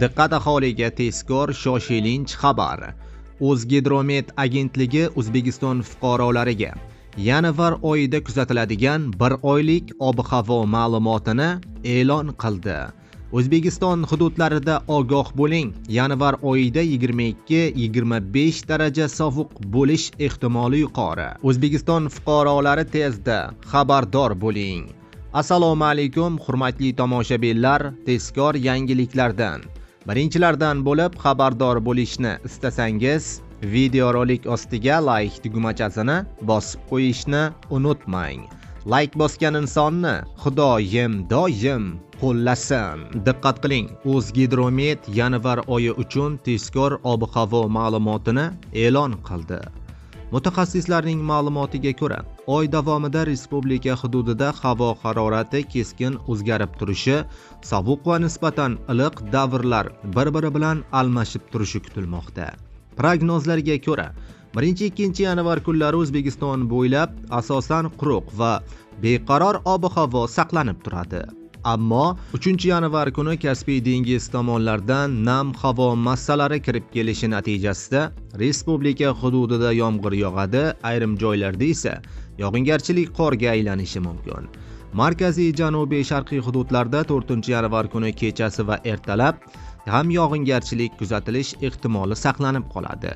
Diqqat aholiga tezkor shoshilinch xabar. O'zgidromet agentligi O'zbekiston fuqarolariga yanvar oyida kuzatiladigan bir oylik ob-havo ma'lumotini e'lon qildi. O'zbekiston hududlarida ogoh bo'ling. Yanvar oyida 22-25 daraja sovuq bo'lish ehtimoli yuqori. O'zbekiston fuqarolari tezda xabardor bo'ling. Assalomu alaykum hurmatli tomoshabinlar, tezkor yangiliklardan birinchilardan bo'lib xabardor bo'lishni istasangiz, videorolik ostiga like tugmachasini bosib qo'yishni unutmang. Like bosgan insonni Xudoyim doim qo'llasin. Diqqat qiling, O'zgidromet yanvar oyi uchun tezkor ob-havo ma'lumotini e'lon qildi. Mutaxassislarning ma'lumotiga ko'ra, oy davomida respublika hududida havo harorati keskin o'zgarib turishi, sovuq va nisbatan iliq davrlar bir-biri bilan almashib turishi kutilmoqda. Prognozlarga ko'ra, 1-2 yanvar kunlari O'zbekiston bo'ylab asosan quruq va beqaror ob-havo saqlanib turadi. Ammo 3-yanvar kuni Kaspiy dengiz tomonlardan nam havo massalari kirib kelishi natijasida respublika hududida yomg'ir yog'adi, ayrim joylarda esa yog'ingarchilik qorga aylanishi mumkin. Markaziy, janubiy, sharqiy hududlarda 4-yanvar kuni kechasi va ertalab ham yog'ingarchilik kuzatilish ehtimoli saqlanib qoladi.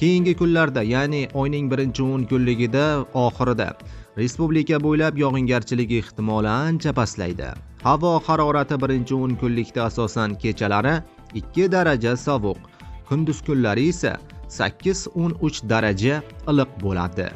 Keyingi kunlarda, ya'ni oyning birinchi 10 kunligida oxirida respublika bo'ylab yog'ingarchilik ehtimoli ancha pastlaydi. Havo harorati birinchi 10 kunlikda asosan kechalari 2 daraja sovuq, kunduz kunlari esa 8-13 daraja iliq bo'ladi.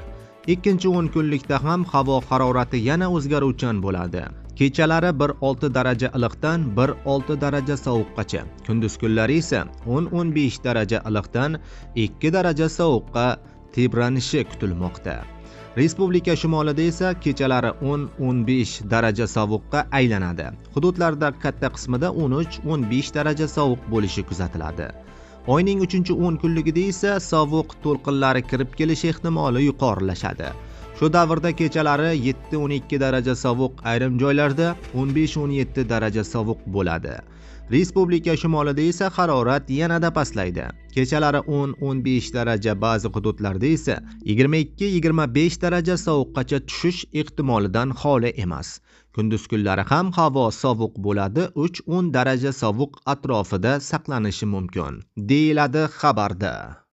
Ikkinchi 10 kunlikda ham havo harorati yana o'zgaruvchan bo'ladi. Kechalari 1-6 daraja iliqdan 1-6 daraja sovuqqacha, kunduz kunlari esa 10-15 daraja iliqdan 2 daraja sovuqqa tebranishi kutilmoqda. Respublika shimolida esa kechalari 10-15 daraja sovuqqa aylanadi. Hududlarda katta qismida 13-15 daraja sovuq bo'lishi kuzatiladi. Oyning 3-10 kunligida esa sovuq to'lqinlari kirib kelish ehtimoli yuqorilashadi. Shu davrda kechalari 7-12 daraja sovuq, ayrim joylarda 15-17 daraja sovuq bo'ladi. Respublika shimolida esa harorat yanada pastlaydi. Kechalari 10-15 daraja, ba'zi hududlarda esa 22-25 daraja sovuqqacha tushish ehtimolidan xoli emas. Kunduz kunlari ham havo sovuq bo'ladi, 3-10 daraja sovuq atrofida saqlanishi mumkin, deyiladi xabarda.